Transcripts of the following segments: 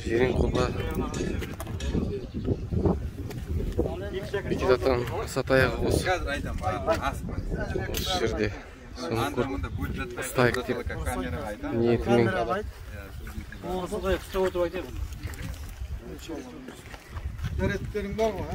Жиренқопа Бекет атаның асатаяғы осы жерде. Соны көріп ұстайық деп ниетімен. Дәреттерің бар ғой,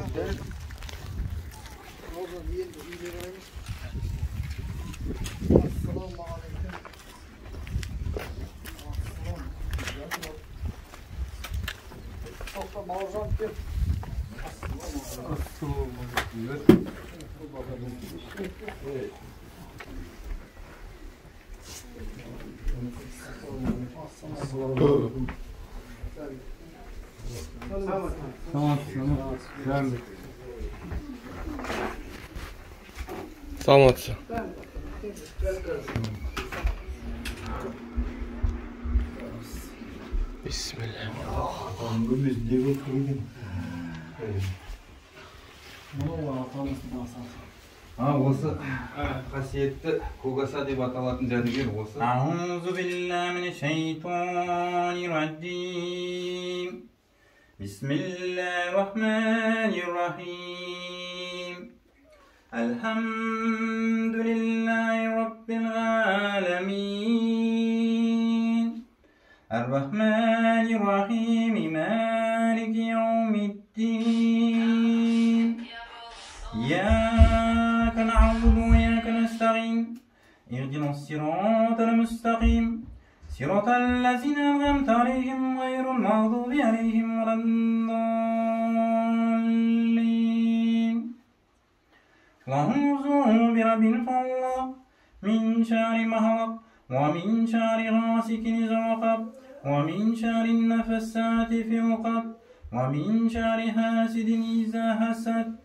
Саламатсыз. Бисмилля. Осы қасиетті Көкаса деп аталатын жәдігер осы. Аузу биллахи минаш-шайтонир-раджим. Бисмиллахир-рахманир-рахим. Альхамдулиллахи раббил аламин. Ар-рахманир-рахим. Малики яумиддин. إياك نعبد وإياك نستعين. اهدنا الصراط المستقيم. صراط الذين أنعمت عليهم غير المغضوب عليهم ولا الضالين. اللهم برب الفلق من شر ما خلق ومن شر غاسق إذا وقب ومن شر النفاثات في العقد ومن شر حاسد إذا حسد.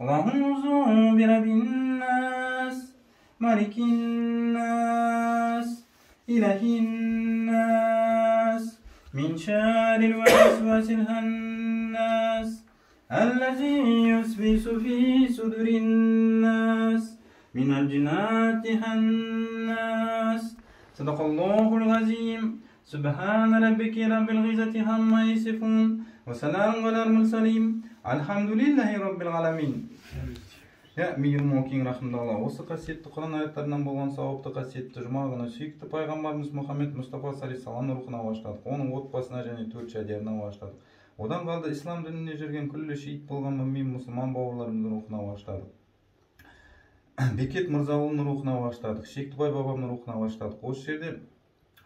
اللهم برب الناس ملك الناس إله الناس من شر الوسواس الخناس الذي يوسوس في صدور الناس من الجنة والناس. صدق الله العظيم. سبحان ربك رب العزة عما يصفون وسلام على المرسلين. الحمد لله رب العالمين. Я мейірім кең рахымды Алла, осы қасиетті Құран аяттарынан болған сауапты қасиетті жұма күні сүйікті пайғамбарымыз Мұхаммед Мұстафа саллаллаху рухына бағыштадық, оның отбасына және төрт шәдеріне бағыштадық. Одан қалды ислам дінінде жүрген күллі шейіт болған мүмин мұсылман бауырларымыздың рухына бағыштадық. Бекет Мырзаұлының рухына бағыштадық, Шектібай бабамның рухына бағыштадық. Осы жерде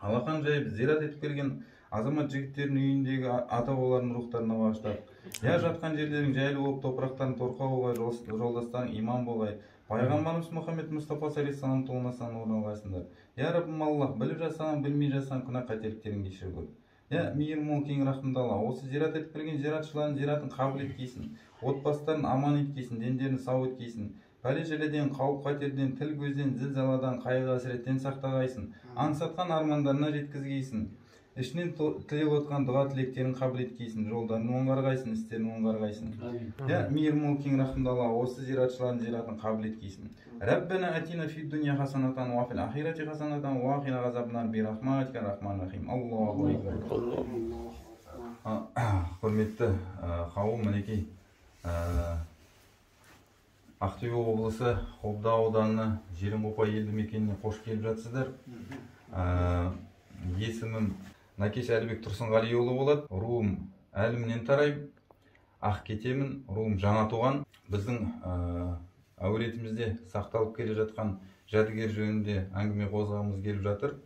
алақан жайып зират етіп келген азамат жігіттердің үйіндегі ата-бабаларының рухтарына бағыштадық. Я жатқан жерлерің жайлы болып, топырақтарың торқа болғай, жолдастарың иман болғай. Пайғамбарымыз Мұхаммед Мұстафа саллаллаху толғасын орын алғайсыңдар. Я Раббым Аллах, біліп жасаған, білмей жасаған күнә қателіктерін кешір көр. Я мейірім мол кең рахымды Алла, осы зират етіп келген зиратшылардың зиратын қабыл еткейсің, отбасыларын аман еткейсің, дендерін сау еткейсің. Пәле-жәледен, қауіп-қатерден, тіл көзден, зілзаладан, қайғы-қасіреттен сақтағайсың. Аңсатқан армандарына жеткізгейсің. Ішінен тілеп отқан дұға тілектерін қабыл еткейсің, жолдарын оңғарғайсың, істерін оңғарғайсың. Я мейірім мол кең рахымды Алла, осы зиратшылардың зиратын қабыл еткейсің. Раббана атина фид дуния хасанатан ва фил ахирати хасанатан ва қина азабан нар би рахматика рахман рахим. Аллаху акбар. Құрметті қауым, мінекей Ақтөбе облысы Қобда ауданы Жиренқопа елді мекеніне қош келіп жатсыздар. Есімім Накеш Әлібек Тұрсынғалиұлы болады. Руым әлімнен тараймын, ақ кетемін, руым жаңа туған. Біздің әулетімізде сақталып келе жатқан жәдігер жөнінде әңгіме қозғағымыз келіп жатыр.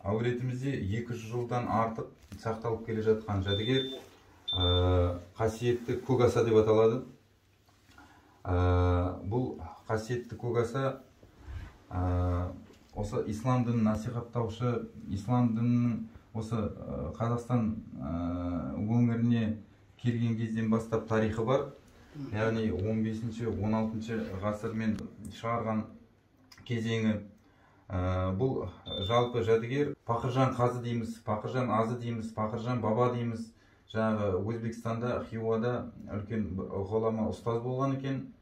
Әулетімізде 200 жылдан артық сақталып келе жатқан жәдігер қасиетті Көкаса деп аталады. Бұл қасиетті Көкаса осы ислам дінін насихаттаушы, ислам дінінің осы Қазақстан өңіріне келген кезден бастап тарихы бар. Яғни 15-16 ғасырмен шығарған кезеңі. Бұл жалпы жәдігер Пақыржан қазы дейміз, Пақыржан азы дейміз, Пақыржан баба дейміз. Жаңағы Өзбекстанда, Хиуада үлкен ғұлама ұстаз болған екен.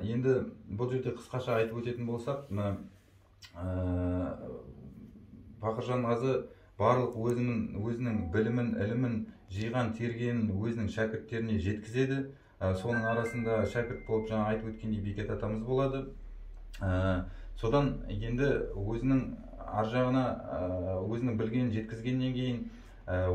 Енді бұл жерде қысқаша айтып өтетін болсақ, мына Пақыржан Қазы барлық өзінің білімін, ілімін, жиған тергенін өзінің шәкірттеріне жеткізеді. Соның арасында шәкірт болып жаңа айтып өткендей Бекет атамыз болады. Содан енді өзінің ар жағына өзінің білгенін жеткізгеннен кейін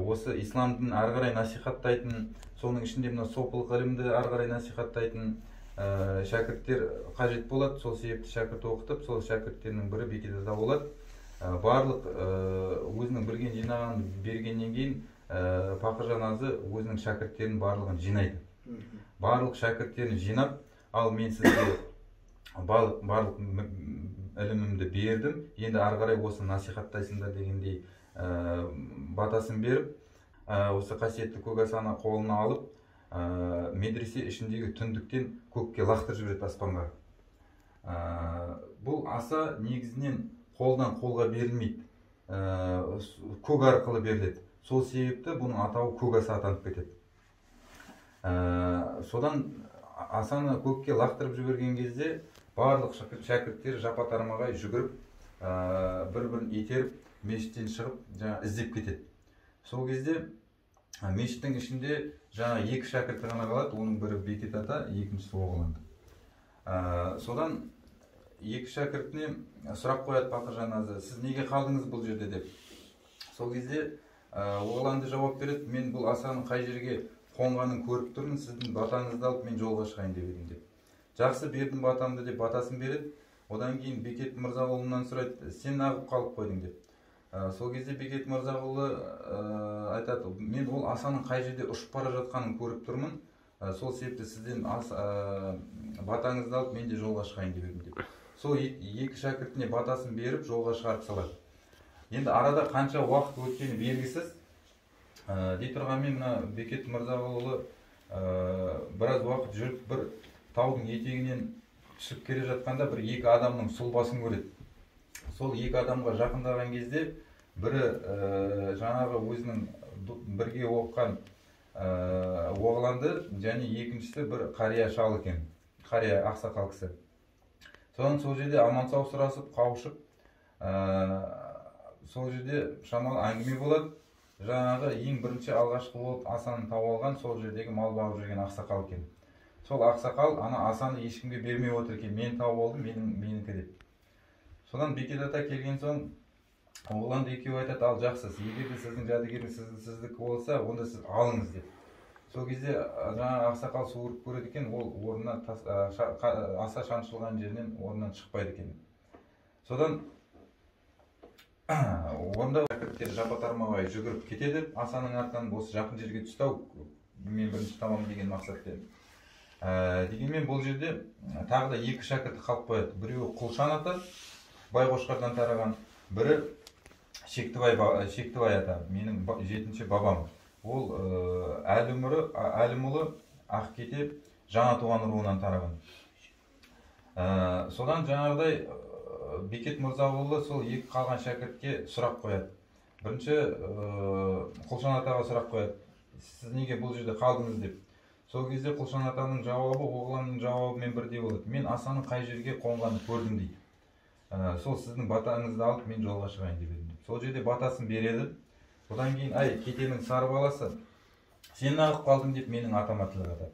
осы ислам дінін ары қарай насихаттайтын, соның ішінде мына сопылық ілімді ары қарай насихаттайтын шәкірттер қажет болады. Сол себепті шәкірт оқытып, сол шәкірттерінің бірі Бекет ата болады. Барлық өзінің білген жинағанын бергеннен кейін Пақыржан Азы өзінің шәкірттерінің барлығын жинайды. Барлық шәкірттерін жинап, ал мен сізге барлық ілімімді бердім, енді ары қарай осы насихаттайсыңдар дегендей батасын беріп, осы қасиетті көк асаны қолына алып, медресе ішіндегі түндіктен көкке лақтырып жібереді аспанға. Бұл аса негізінен қолдан қолға берілмейді, көк арқылы беріледі. Сол себепті бұның атауы көк аса атанып кетеді. Содан асаны көкке лақтырып жіберген кезде барлық шәкірттер жапа тармағай жүгіріп, бір-бірін итеріп, мешіттен шығып жаңа іздеп кетеді. Сол кезде мешіттің ішінде жаңа екі шәкірті ғана қалады, оның бірі Бекет ата, екіншісі Оғланды. Содан екі шәкіртіне сұрақ қояды Пақыржан Азы, сіз неге қалдыңыз бұл жерде деп. Сол кезде Оғланды жауап береді, мен бұл асаның қай жерге қонғанын көріп тұрмын, сіздің батаңызды алып мен жолға шығайын деп едім деп. Жақсы, бердім батамды деп батасын береді. Одан кейін Бекет Мырзағұлынан сұрайды, сен неғып қалып қойдың деп. Сол кезде Бекет Мырзағұлы айтады, мен ол асаның қай жерде ұшып бара жатқанын көріп тұрмын, сол себепті сізден батаңызды алып мен де жолға шығайын деп едім деп. Сол екі шәкіртіне батасын беріп жолға шығарып салады. Енді арада қанша уақыт өткені белгісіз. Дей тұрғанмен мына Бекет Мырзағұлы біраз уақыт жүріп, бір таудың етегінен түсіп келе жатқанда бір екі адамның сұлбасын көреді. Сол екі адамға жақындаған кезде бірі жаңағы өзінің бірге оқыған Оғланды, және екіншісі бір қария шал екен, қария ақсақал кісі. Содан сол жерде аман-сау сұрасып, қауышып, сол жерде шамалы әңгіме болады. Жаңағы ең бірінші алғашқы болып асаны тауып алған сол жердегі мал бағып жүрген ақсақал екен. Сол ақсақал ана асаны ешкімге бермей отыр екен, мен тауып алдым, менікі деп. Содан Бекет ата келген соң Оғланды екеуі айтады, ал жақсы, егер де сіздің жәдігеріңіз сіздікі болса, онда сіз алыңыз деп. Сол кезде жаңағы ақсақал суырып көреді екен, ол орнына аса шаншылған жерінен орнынан шықпайды екен. Содан онда шәкірттер жапа тармағай жүгіріп кетеді асаның артынан, осы жақын жерге түсті ау, мен бірінші табамын деген мақсатпен. Дегенмен бұл жерде тағы да екі шәкірті қалып қояды. Біреуі Құлшан ата, Байқошқардан тараған, бірі Шектібай ата, менің жетінші бабам. Ол Әлімұлы Ақкете жаңа туған руынан тараған. Содан жаңағыдай Бекет Мырзағұлы сол екі қалған шәкіртке сұрақ қояды. Бірінші Құлшан атаға сұрақ қояды, сіз неге бұл жерде қалдыңыз деп. Сол кезде Құлшан атаның жауабы Оғланның жауабымен бірдей болады. Мен асаның қай жерге қонғанын көрдім дейді. Сол сіздің батаңызды алып мен жолға шығайын деп едім. Сол жерде батасын береді. Одан кейін, ай, кетенің сары баласы, сен неғып қалдың деп менің атама тіл қатады.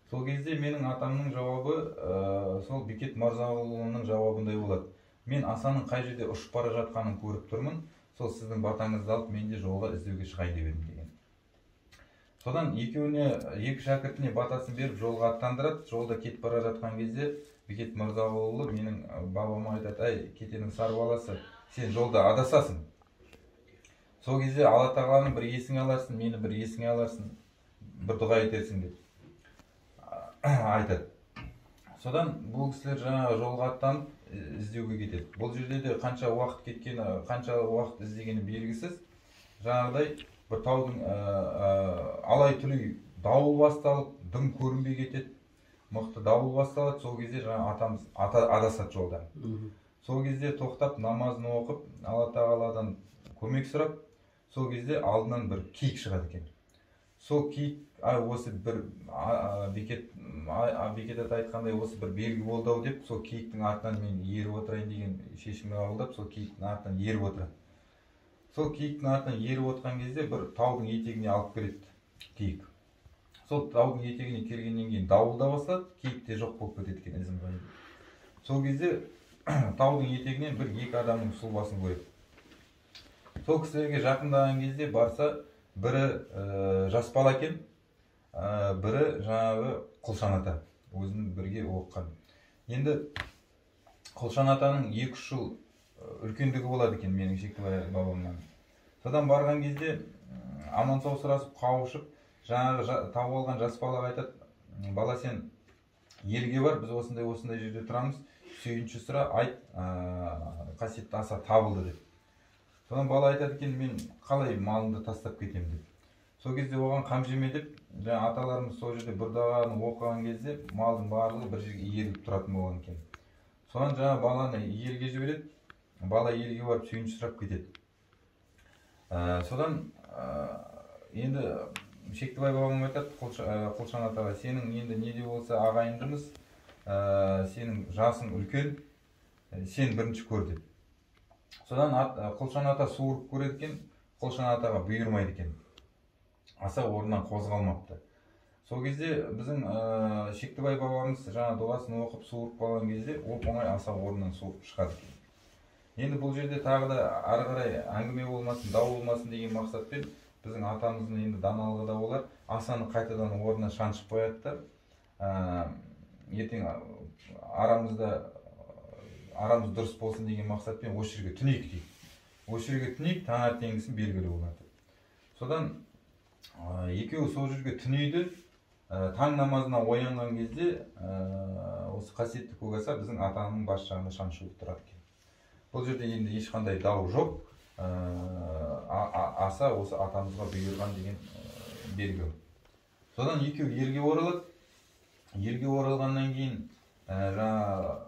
Сол кезде менің атамның жауабы сол Бекет Мырзағұлының жауабындай болады. Мен асаның қай жерде ұшып бара жатқанын көріп тұрмын, сол сіздің батаңызды алып мен де жолға іздеуге шығайын деп едім деген. Содан екеуіне, екі шәкіртіне батасын беріп жолға аттандырады. Жолда кетіп бара жатқан кезде Бекет Мырзағұлы менің бабама айтады, әй, кетенің сары баласы, сен жолда адасасың. Сол кезде Алла тағаланың бір есіңе аларсың, мені бір есіңе аларсың, бір дұға етерсің деп айтады. Содан бұл кісілер жаңағы жолға аттанып іздеуге кетеді. Бұл жерде де қанша уақыт кеткені, қанша уақыт іздегені белгісіз. Жаңағыдай бір таудың алай-түлей дауыл басталып, дым көрінбей кетеді. Мықты дауыл басталады. Сол кезде жаңа атамыз адасады жолда. Сол кезде тоқтап намазын оқып, Алла тағаладан көмек сұрап, сол кезде алдынан бір киік шығады екен. Сол киік осы бір Бекет ата айтқандай осы бір белгі болды ау деп, сол киіктің артынан мен еріп отырайын деген шешім қабылдап, сол киіктің артынан еріп отырады. Сол киіктің артынан еріп отырған кезде бір таудың етегіне алып келеді киік. Сол таудың етегіне келгеннен кейін дауыл да басталады, киік те жоқ болып кетеді екен ізім ғайып. Сол кезде таудың етегінен бір екі адамның сұлбасын көреді. Сол кісілерге жақындаған кезде барса, бірі жас бала екен, бірі жаңағы Құлшан ата, өзінің бірге оқыған. Енді Құлшан атаның 2-3 жыл үлкендігі болады екен менің Шектібай бабамнан. Содан барған кезде аман сау сұрасып, қауышып, жаңағы тауып алған жас балаға айтады: бала, сен елге бар, біз осындай осындай жерде тұрамыз, сүйінші сұра, айт, қасиетті аса табылды деп. Содан бала айтады екен, мен қалай малымды тастап кетемін деп. Сол кезде оған қам жеме деп, жаңа аталарымыз сол жерде бір дұғаны оқыған кезде малдың барлығы бір жерге иеріліп тұратын болған екен. Содан жаңа баланы елге жібереді, бала елге барып сүйінші сұрап кетеді. Содан енді Шектібай бабам айтады Құлшан атаға: сенің енді не де болса ағайындымыз, сенің жасың үлкен, сен бірінші көр деп. Содан Құлшан ата суырып көреді екен, Құлшан атаға бұйырмайды екен. Аса орнынан қозғалмапты. Сол кезде біздің Шектібай бабамыз жаңа дұғасын оқып суырып қалған кезде оп-оңай аса орнынан суырып шығады екен. Енді бұл жерде тағы да ары қарай әңгіме болмасын, дау болмасын деген мақсатпен біздің атамыздың енді даналығы да болар, асаны қайтадан орнына шаншып қояды да, ертең арамыз дұрыс болсын деген мақсатпен осы жерге түнейік дейді. Осы жерге түнейік, таңертеңгісін белгілі болады. Содан екеуі сол жерге түнейді. Таң намазына оянған кезде осы қасиетті көк аса біздің атаның бас жағында шаншулы тұрады екен. Бұл жерде енді ешқандай дау жоқ. Аса осы атамызға бұйырған деген белгі. Содан екеуі елге оралады. Елге оралғаннан кейін жаңа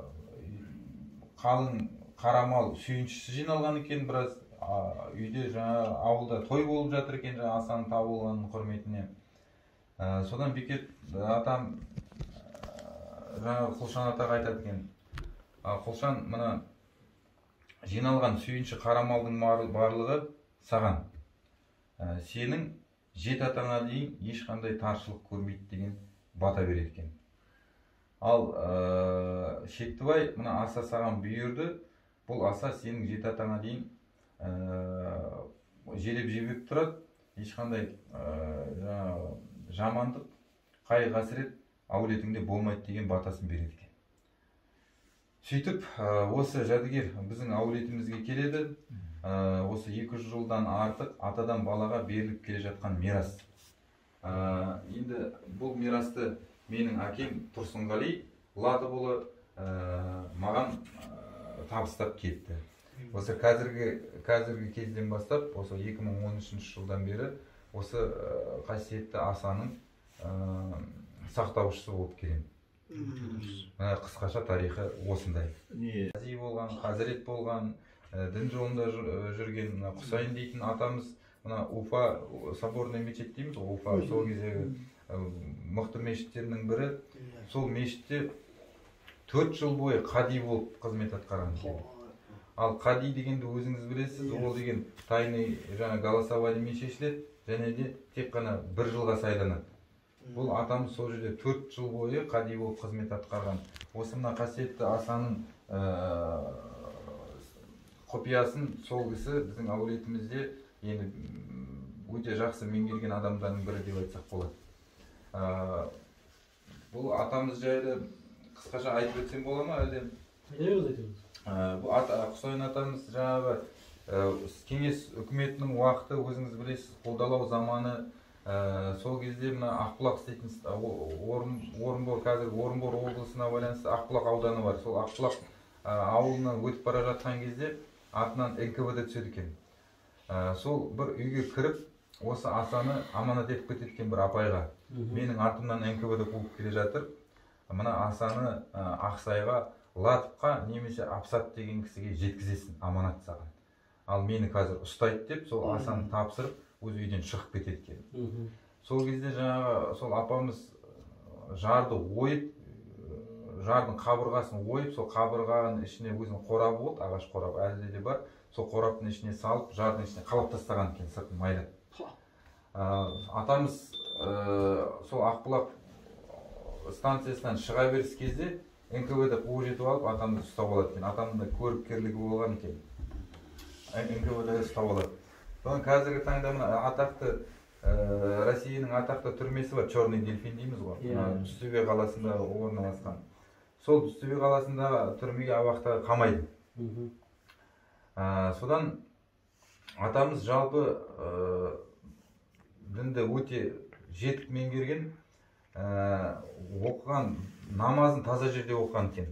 қалың қара мал сүйіншісі жиналған екен біраз. Үйде жаңа ауылда той болып жатыр екен, жаңа асаның табылғанының құрметіне. Содан Бекет атам жаңа Құлшан атаға айтады екен: Құлшан, мына жиналған сүйінші қара малдың барлығы саған. Сенің жеті атаңа дейін ешқандай таршылық көрмейді деген бата береді екен. Ал Шектібай, мына аса саған бұйырды, бұл аса сенің жеті атаңа дейін желеп жебеп тұрады, ешқандай жамандық, қайғы қасірет әулетіңде болмайды деген батасын береді екен. Сөйтіп осы жәдігер біздің әулетімізге келеді. Осы 200 жылдан артық атадан балаға беріліп келе жатқан мирас. Енді бұл мирасты менің әкем Тұрсынғали Латыпұлы маған табыстап кетті. Осы қазіргі кезден бастап, осы 2013 жылдан бері осы қасиетті асаның сақтаушысы болып келемін. Қысқаша тарихы осындай. Қази болған, хазірет болған, дін жолында жүрген Құсайын дейтін атамыз, мына Уфа соборный мечеть дейміз, Уфа сол кездегі мықты мешіттерінің бірі. Сол мешітте 4 жыл бойы қади болып қызмет атқарған екен. Ал қади дегенді өзіңіз білесіз, ол деген тайный жаңа голосованиемен шешіледі, және де тек қана бір жылға сайланады. Бұл атамыз сол жерде 4 жыл бойы қади болып қызмет атқарған. Осы мына қасиетті асаның құпиясын сол кісі біздің әулетімізде енді өте жақсы меңгерген адамдардың бірі деп айтсақ болады. Бұл атамыз жайлы қысқаша айтып өтсем бола ма әлде? Бұл Құсайын атамыз жаңағы кеңес үкіметінің уақыты, өзіңіз білесіз, қолдалау заманы. Сол кезде мына Ақбұлақ істейтін Орынбор, қазір Орынбор облысына байланысты Ақбұлақ ауданы бар. Сол Ақбұлақ ауылынан өтіп бара жатқан кезде артынан НКВД түседі екен. Сол бір үйге кіріп, осы асаны аманат етіп кетеді екен бір апайға. Менің артымнан НКВД қуып келе жатыр. Мына асаны Ақсайға, Латыпқа немесе Апсат деген кісіге жеткізесің, аманат саған. Ал мені қазір ұстайды деп, сол асаны тапсырып, өз үйден шығып кетеді екен. Сол кезде жаңағы сол апамыз жарды ойып, жардың қабырғасын ойып, сол қабырғаның ішіне өзінің қорабы болды, ағаш қорабы әлі де бар, сол қораптың ішіне салып, жардың ішіне қалап тастаған екен, сыртын майлап. Атамыз сол Ақбұлақ станциясынан шыға беріс кезде НКВД қуып жетіп алып, атамызды ұстап алады екен. Атамның да көріпкерлігі болған екен. НКВД ұстап алады. Содан қазіргі таңда мына атақты Россияның атақты түрмесі бар, Черный дельфин дейміз ғой. Түстөбе қаласында орналасқан. Сол Түстөбе қаласындағы түрмеге абақтыға қамайды. Содан атамыз жалпы дінді өте жетік меңгерген, оқыған намазын таза жерде оқыған екен.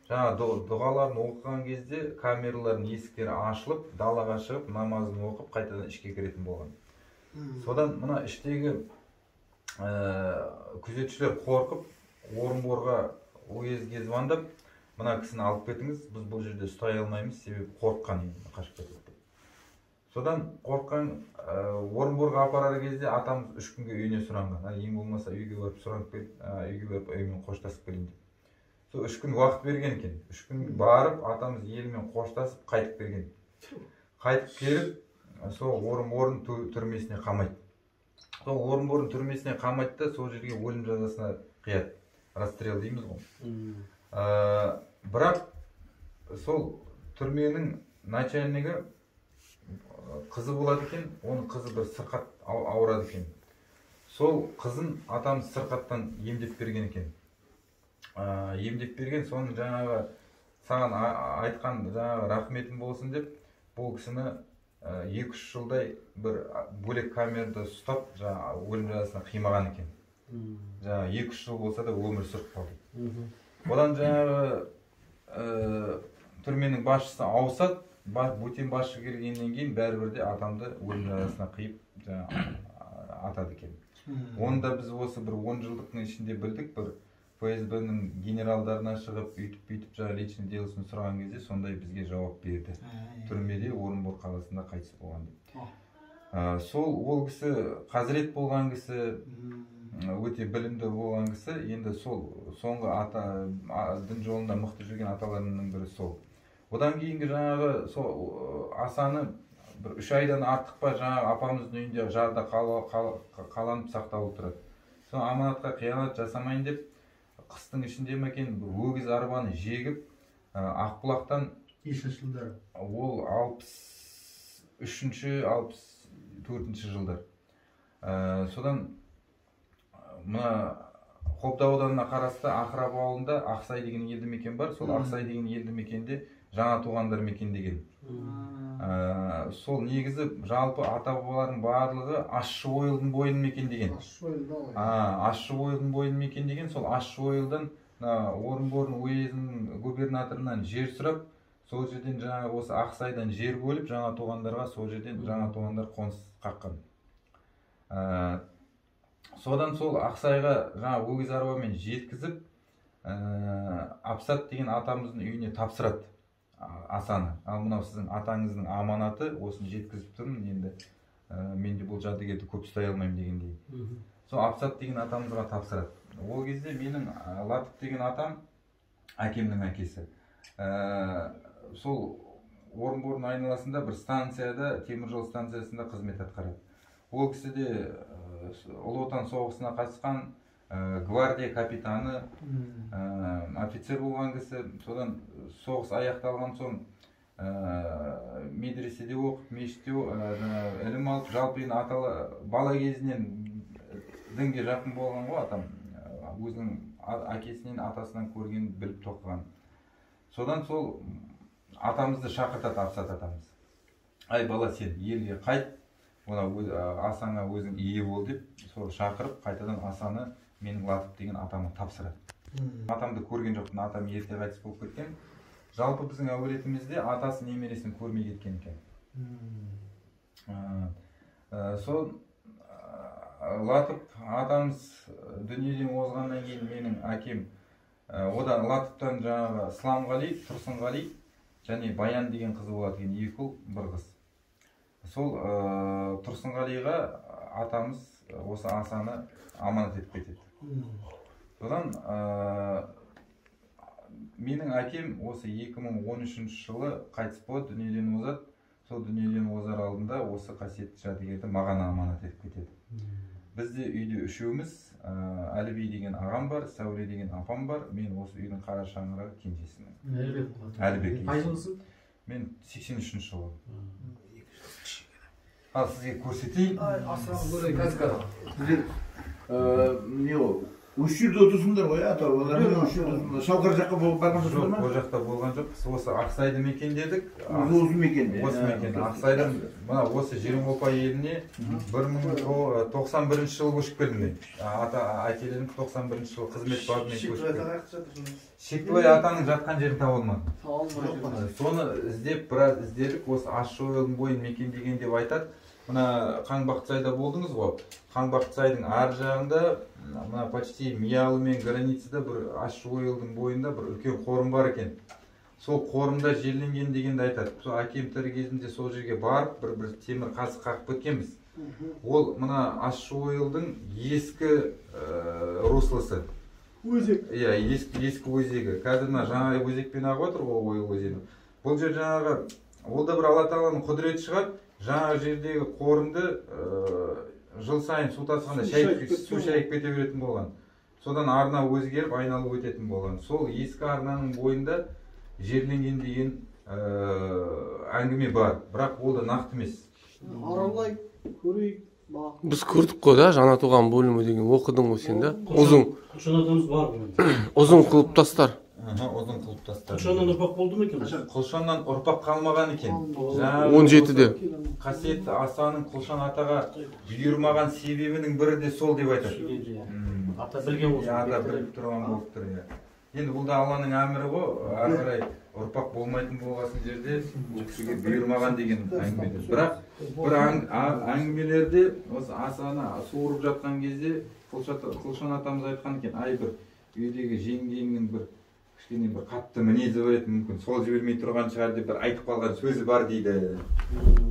Жаңа дұғаларын оқыған кезде камералардың есіктері ашылып, далаға шығып, намазын оқып, қайтадан ішке кіретін болған. Содан мына іштегі күзетшілер қорқып, Орынборға уезге звондап, мына кісіні алып кетіңіз, біз бұл жерде ұстай алмаймыз, себебі қорыққан енді қашып кетеді деп. Содан қорыққан Орынборға апарар кезде атамыз 3 күнге үйіне сұранған. Ең болмаса үйге барып сұранып кел, үйге барып үймен қоштасып келейін деп. Сол 3 күн уақыт берген екен. 3 күн барып атамыз елімен қоштасып қайтып келген. Қайтып келіп сол Орынбордың түрмесіне қамайды. Сол Орынбордың түрмесіне қамайды да сол жерге өлім жазасына қияды. Расстрел дейміз ғой. Бірақ сол түрменің начальнигі қызы болады екен, оның қызы бір сырқат ауырады екен. Сол қызын атамыз сырқаттан емдеп берген екен. Емдеп берген, соның жаңағы саған айтқан жаңағы рахметім болсын деп, бұл кісіні 2-3 жылдай бір бөлек камерада ұстап, жаңағы өлім жазасына қимаған екен. Жаңағы 2-3 жыл болса да өмір сүріп қалды. Одан жаңағы түрменің басшысы ауысады, бөтен басшы келгеннен кейін бәрібір де атамды өлім жазасына қиып атады екен. Оны да біз осы бір 10 жылдықтың ішінде білдік, бір ФСБ-ның генералдарына шығып, үйтіп-бүйтіп жаңа личный делосын сұраған кезде сондай бізге жауап берді. Түрмеде Орынбор қаласында қайтыс болған деп. Сол ол кісі қазірет болған кісі, өте білімді болған кісі, енді сол соңғы ата дін жолында мықты жүрген аталарының бірі сол. Одан кейінгі жаңағы сол асаны бір 3 айдан артық па жаңағы апамыздың үйінде жарда қаланып сақталып тұрады. Сол аманатқа қиянат жасамайын деп қыстың ішінде ме екен өгіз арбаны жегіп Ақбұлақтан нешінші жылдары? Ол 63-ші, 64-ші жылдар. Содан мына Қобда ауданына қарасты Ақырап ауылында Ақсай деген елді мекен бар. Сол Ақсай деген елді мекенде жаңа туғандар мекендеген. Сол негізі жалпы ата-бабалардың барлығы Ащы Ойылдың бойын мекендеген. Ащы Ойылдың бойын мекендеген. Сол Ащы Ойылдан Орынбордың уезінің губернаторынан жер сұрап, сол жерден жаңа осы Ақсайдан жер бөліп, жаңа туғандарға сол жерден жаңа туғандар қоныс қаққан. Содан сол Ақсайға жаңа өгіз арбамен жеткізіп, Апсат деген атамыздың үйіне тапсырады асаны. Ал мынау сіздің атаңыздың аманаты, осыны жеткізіп тұрмын, енді мен де бұл жәдігерді көп ұстай алмаймын дегендей. Сол Апсат деген атамызға тапсырады. Ол кезде менің Латып деген атам, әкемнің әкесі. Сол Орынбордың айналасында бір станцияда, теміржол станциясында қызмет атқарады. Ол кісі де Ұлы Отан соғысына қатысқан гвардия капитаны, офицер болған кісі. Содан соғыс аяқталған соң медреседе оқып, мешітте ілім алып, жалпы енді аталы бала кезінен дінге жақын болған ғой атам. Өзінің әкесінен, атасынан көрген, біліп тоқыған. Содан сол атамызды шақыртады Апсат атамыз. Ай бала, сен елге қайт, асаңа өзің ие бол деп, сол шақырып, қайтадан асаны менің Латып деген атама тапсырады. Атамды көрген жоқпын, атам ерте қайтыс болып кеткен. Жалпы біздің әулетімізде атасы немересін көрмей кеткен екен. Сол Латып атамыз дүниеден озғаннан кейін менің әкем, одан Латыптан жаңағы Сламғали, Тұрсынғали және Баян деген қызы болады екен, екі ұл, бір қыз. Сол Тұрсынғалиға атамыз осы асаны аманат етіп кетеді. Содан менің әкем осы 2013 жылы қайтыс болады, дүниеден озады. Сол дүниеден озар алдында осы қасиетті жәдігерді маған аманат етіп кетеді. Бізде үйде үшеуміз, Әліби деген ағам бар, Сәуле деген апам бар, мен осы үйдің қара шаңырағы кенжесімін. Әлібек. Әлібек. Қай жылғысың? Мен 83 жылы. Ал сізге көрсетейін. Сіздер не ол? Осы жерде отырсыңдар ғой, ата бабаларың осы жерде отырсыңдар. Шалқар жаққа барған жоқсыңдар ма? Жоқ, ол жақта болған жоқпыз. Осы Ақсайды мекендедік. Осы мекенде. Осы мекенде. Ақсайдан мына осы Жиреноқпа еліне 1991 жылы көшіп келдім мен. Ата әкелерім 91 жылы қызмет бабымен көшіп келді. Шектібай атаның жатқан жерін таба алмадым. Соны іздеп, біраз іздедік. Осы Ащы ойылдың бойын мекендеген деп айтады. Мына Қаңбақтысайда болдыңыз ғой. Қаңбақтысайдың ар жағында мына почти Миялы мен границада бір Ащы ойылдың бойында бір үлкен қорым бар екен. Сол қорымда жерленген дегенді айтады. Сол әкем тірі кезінде сол жерге барып бір темір қазық қағып кеткенбіз. Ол мына Ащы ойылдың ескі руслосы. Өзек. Иә, ескі өзегі. Қазір мына жаңа өзекпен ағып отыр ғой Ойыл өзені. Бұл жер жаңағы, ол да бір Алла тағаланың құдіреті шығар. Жаңа жердегі қорымды жыл сайын су тасығанда су шайып кете беретін болған. Содан арна өзгеріп айналып өтетін болған. Сол ескі арнаның бойында жерленген деген әңгіме бар. Бірақ ол да нақты емес. Аралай көрейік. Біз көрдік қой да, жаңа туған бөлімі деген оқыдың ғой сен да. Ұзын. Құлшан атамыз бар ғой. Ұзын қылып тастар. Ұзын қылып тастар. Құлшаннан ұрпақ болды ма екен? Құлшаннан ұрпақ қалмаған екен. 17-де. Қасиетті асаның Құлшан атаға бұйырмаған себебінің бірі де сол деп айтады. Ата білген болсын. Ата біліп тұрған болып тұр. Енді бұл да Алланың әмірі ғой. Ары қарай ұрпақ болмайтын болғасын жерде бұл кісіге бұйырмаған деген әңгіме. Бірақ бір әңгімелерде осы асаны суырып жатқан кезде Құлшан атамыз айтқан екен, ай бір үйдегі жеңгеңнің бір кішкене бір қатты мінезі бар еді, мүмкін сол жібермей тұрған шығар деп бір айтып қалған сөзі бар дейді.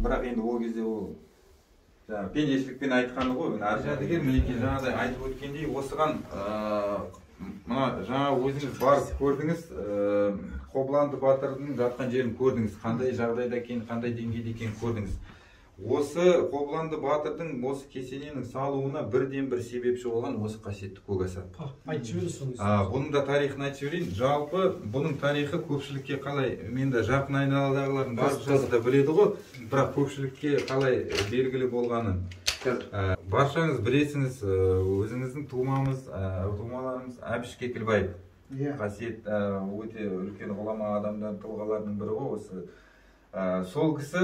Бірақ енді ол кезде ол жаңа пендешілікпен айтқаны ғой. Ар жәдігер мінекей жаңағыдай айтып өткендей осыған мына жаңа өзіңіз барып көрдіңіз, Қобыланды батырдың жатқан жерін көрдіңіз, қандай жағдайда екенін, қандай деңгейде екенін көрдіңіз. Осы Қобыланды батырдың осы кесененің салуына бірден бір себепші болған осы қасиетті көк аса. Айтып жібересіз. Бұның да тарихын айтып жіберейін. Жалпы бұның тарихы көпшілікке қалай, мен де жақын айналадағылардың баршасы да біледі ғой, бірақ көпшілікке қалай белгілі болғанын баршаңыз білесіңіз. Өзіңіздің тумамыз, тумаларымыз Әбіш Кекілбаев. Қасиет өте үлкен ғұлама адамдар, тұлғалардың бірі ғой осы. Сол кісі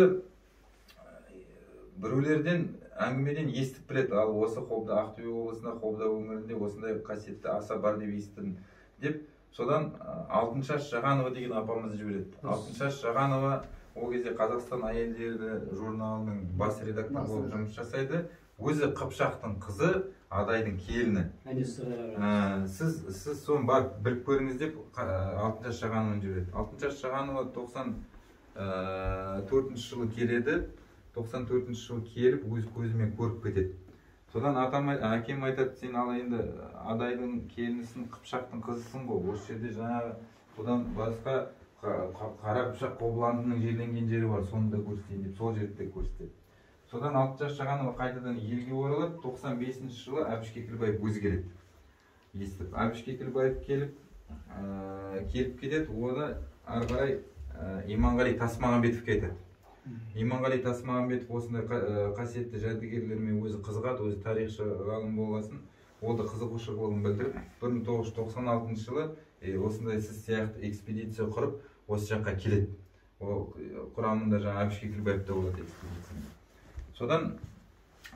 біреулерден әңгімеден естіп біледі, ал осы Қобда, Ақтөбе облысында Қобда өңірінде осындай қасиетті аса бар деп естідім деп. Содан Алтыншаш Жағанова деген апамызды жібереді. Алтыншаш Жағанова ол кезде Қазақстан әйелдері журналының бас редакторы болып жұмыс жасайды. Өзі Қыпшақтың қызы, Адайдың келіні. Сіз соны барып біліп көріңіз деп Алтыншаш Жағанованы жібереді. Алтыншаш Жағанова 94 жылы келеді. 94 жылы келіп өз көзімен көріп кетеді. Содан атам, әкем айтады, сен ал енді Адайдың келінісің, Қыпшақтың қызысың ғой. Осы жерде жаңағы бұдан басқа Қара Қыпшақ Қобыландының жерленген жері бар, соны да көрсетейін деп сол жерді де көрсетеді. Содан Алтыншаш Жағанова қайтадан елге оралады. 95 жылы Әбіш Кекілбаев өзі келеді. Естіп Әбіш Кекілбаев келіп кетеді. Оны ары қарай Иманғали Тасмағамбетовке айтады. Иманғали Тасмағамбетов осындай қасиетті жәдігерлермен өзі қызығады, өзі тарихшы ғалым болғасын, ол да қызығушылығын білдіріп, 1996 жылы осындай сіз сияқты экспедиция құрып, осы жаққа келеді. Ол құрамында жаңа Әбіш Кекілбаев та болады экспедицияның. Содан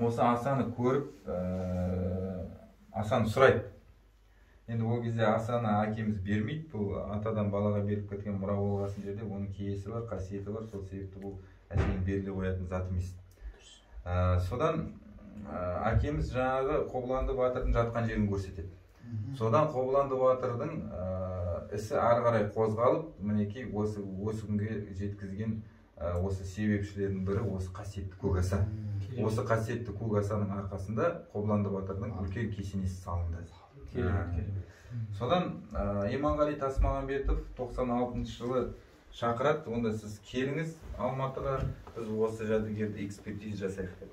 осы асаны көріп, асаны сұрайды. Енді ол кезде асаны әкеміз бермейді, бұл атадан балаға беріп кеткен мұра болғасын жерде оның киесі бар, қасиеті бар, сол себепті бұл әшейін беріле қоятын зат емес. Содан әкеміз жаңағы Қобыланды батырдың жатқан жерін көрсетеді. Содан Қобыланды батырдың ісі ары қарай қозғалып, мінекей осы күнге жеткізген Осы себепшілердің бірі осы қасиетті көк аса. Осы қасиетті көк асаның арқасында Қобыланды батырдың үлкен кесенесі салынды. Содан Иманғали Тасмағамбетов 96 жылы шақырады, онда сіз келіңіз Алматыға, біз осы жәдігерді экспертиза жасайық деп.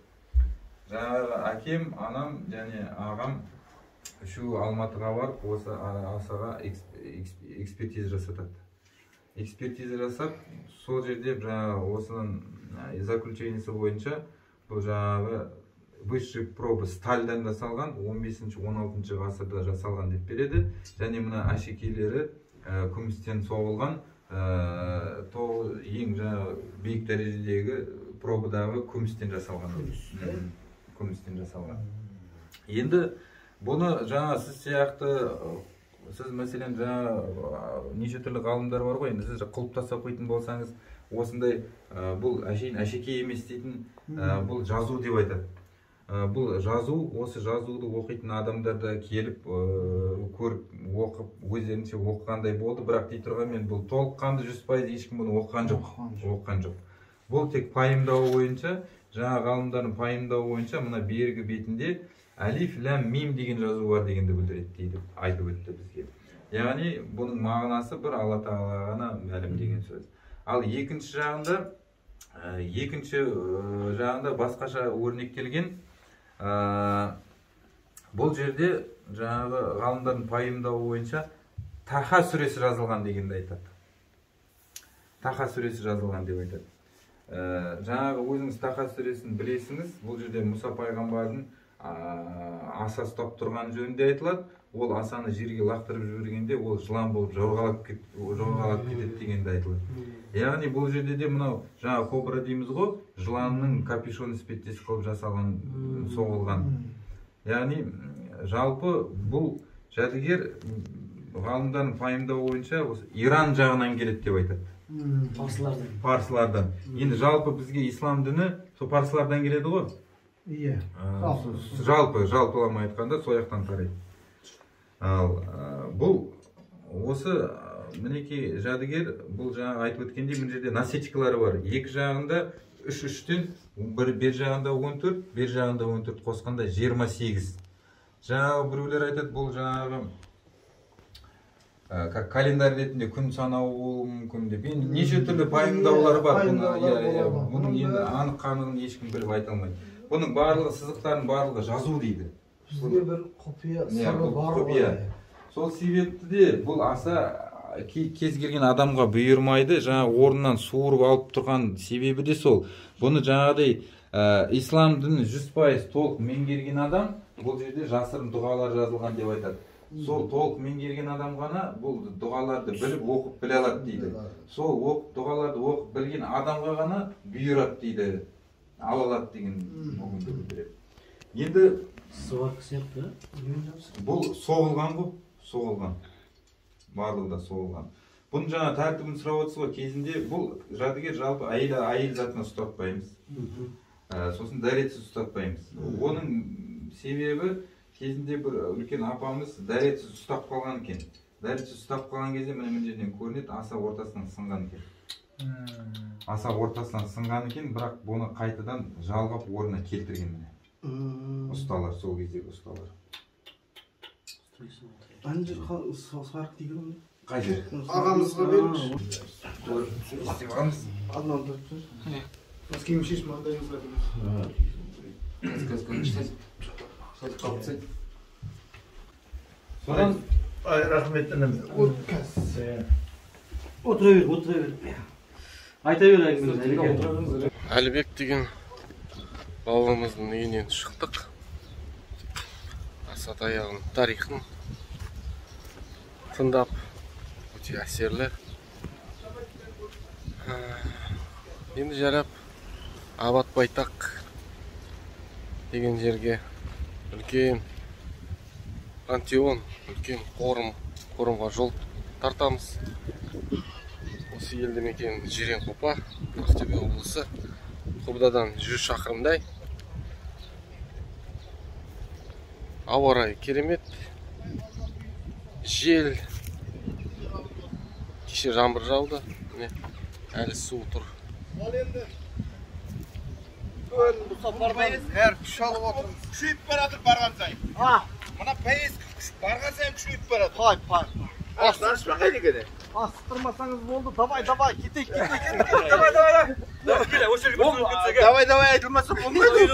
Жаңағы әкем, анам және ағам үшеуі Алматыға барып, осы асаға экспертиза жасатады. Экспертиза жасап, сол жерде жаңағы осының заключениесі бойынша бұл жаңағы высший проба стальдан жасалған, 15-16 ғасырда жасалған деп береді. Және мына әшекейлері күмістен соғылған, ең жаңағы биік дәрежедегі пробадағы күмістен жасалған. Күмістен жасалған. Енді бұны жаңа сіз сияқты, сіз мәселен жаңа неше түрлі ғалымдар бар ғой, енді сіз құлыптаса қойтын болсаңыз, осындай бұл әшейін әшекей емес дейтін, бұл жазу деп айтады. Бұл жазу, осы жазуды оқитын адамдар да келіп, көріп, оқып, өздерінше оқығандай болды, бірақ дей тұрғанмен бұл толыққанды 100% ешкім бұны оқыған жоқ. Оқыған жоқ. Бұл тек пайымдауы бойынша, жаңа ғалымдардың пайымдауы бойынша мына бергі бетінде әлиф, ләм, мим деген жазу бар дегенді білдіреді дейді, айтып өтті бізге. Яғни бұның мағынасы бір Алла тағалаға ғана мәлім деген сөз. Ал екінші жағында, басқаша өрнектелген. Бұл жерде жаңағы ғалымдардың пайымдауы бойынша Таха сүресі жазылған дегенді айтады. Таха сүресі жазылған деп айтады. Жаңағы өзіңіз Таха сүресін білесіңіз, бұл жерде Мұса пайғамбардың аса ұстап тұрған жөнінде айтылады. Ол асаны жерге лақтырып жібергенде ол жылан болып жорғалап кетеді дегенді айтылады. Яғни бұл жерде де мынау жаңа кобра дейміз ғой, жыланның капюшон іспеттес қылып жасалған, соғылған. Яғни жалпы бұл жәдігер ғалымдардың пайымдауы бойынша осы Иран жағынан келеді деп айтады. Парсылардан. Парсылардан. Енді жалпы бізге ислам діні сол парсылардан келеді ғой. Иә. Жалпы, жалпылама айтқанда сол жақтан тарайды. Ал бұл осы мінекей жәдігер, бұл жаңағы айтып өткендей мына жерде насечкалары бар. Екі жағында 3-3-тен, бір бер жағында 14, бер жағында 14 қосқанда 28. Жаңағы біреулер айтады, бұл жаңағы как календарь ретінде күн санау болуы мүмкін деп. Енді неше түрлі пайымдаулар бар. Бұның енді анық қанығын ешкім біліп айта алмайды. Бұның барлығы, сызықтардың барлығы жазу дейді. Бізге бір құпия сыры бар ғой. Сол себепті де бұл аса кез келген адамға бұйырмайды. Жаңа орнынан суырып алып тұрған себебі де сол. Бұны жаңағыдай ислам дінін 100% толық меңгерген адам, бұл жерде жасырын дұғалар жазылған деп айтады. Сол толық меңгерген адам ғана бұл дұғаларды біліп, оқып біле алады дейді. Сол оқып, дұғаларды оқып білген адамға ғана бұйырады дейді, ала алады деген ұғымды білдіреді. Енді сварка сияқты, бұл соғылған ғой, соғылған. Барлығы да соғылған. Бұның жаңа тәртібін сұрап отырсыз ғой, кезінде бұл жәдігер жалпы әйел затына ұстатпаймыз. Сосын дәретсіз ұстатпаймыз. Оның себебі кезінде бір үлкен апамыз дәретсіз ұстап қалған екен. Дәретсіз ұстап қалған кезде міне мына жерден көрінеді, аса ортасынан сынған екен. Аса ортасынан сынған екен, бірақ бұны қайтадан жалғап орнына келтірген міне. Ұсталар, сол кездегі ұсталар. Ана жер сварка деген ғой. Қай жер? Ағамызға беріңізші. Істеп аламыз. Аднан тұрып тұр. Бас киім шешіп маңдайыңызға беріңіз. Содан рахмет інім. Отыра бер, отыра бер. Айта бер әңгімені. Әлібек деген бауырымыздың үйінен шықтық. Аса таяғының тарихын тыңдап, өте әсерлі. Енді жарап Абат Байтақ деген жерге үлкен пантеон, үлкен қорымға жол тартамыз. Осы елді мекен Жиренқопа, Ақтөбе облысы, Қобдадан 100 шақырымдай. Ауа райы керемет, жел, кеше жаңбыр жауды, міне әлі су тұр. Ал енді бұл сапардан Бәрі күш алып отырмыз. Күшейіп баратыр барған сайын. Мына поездка күш барған сайын күшейіп баратыр. Пай, пай. Данышпан қайда екен? Асықтырмасаңыз болды. Давай, давай, кетейік, кетейік. Давай, давай, давай. Давай, давай айтылмаса болмайды.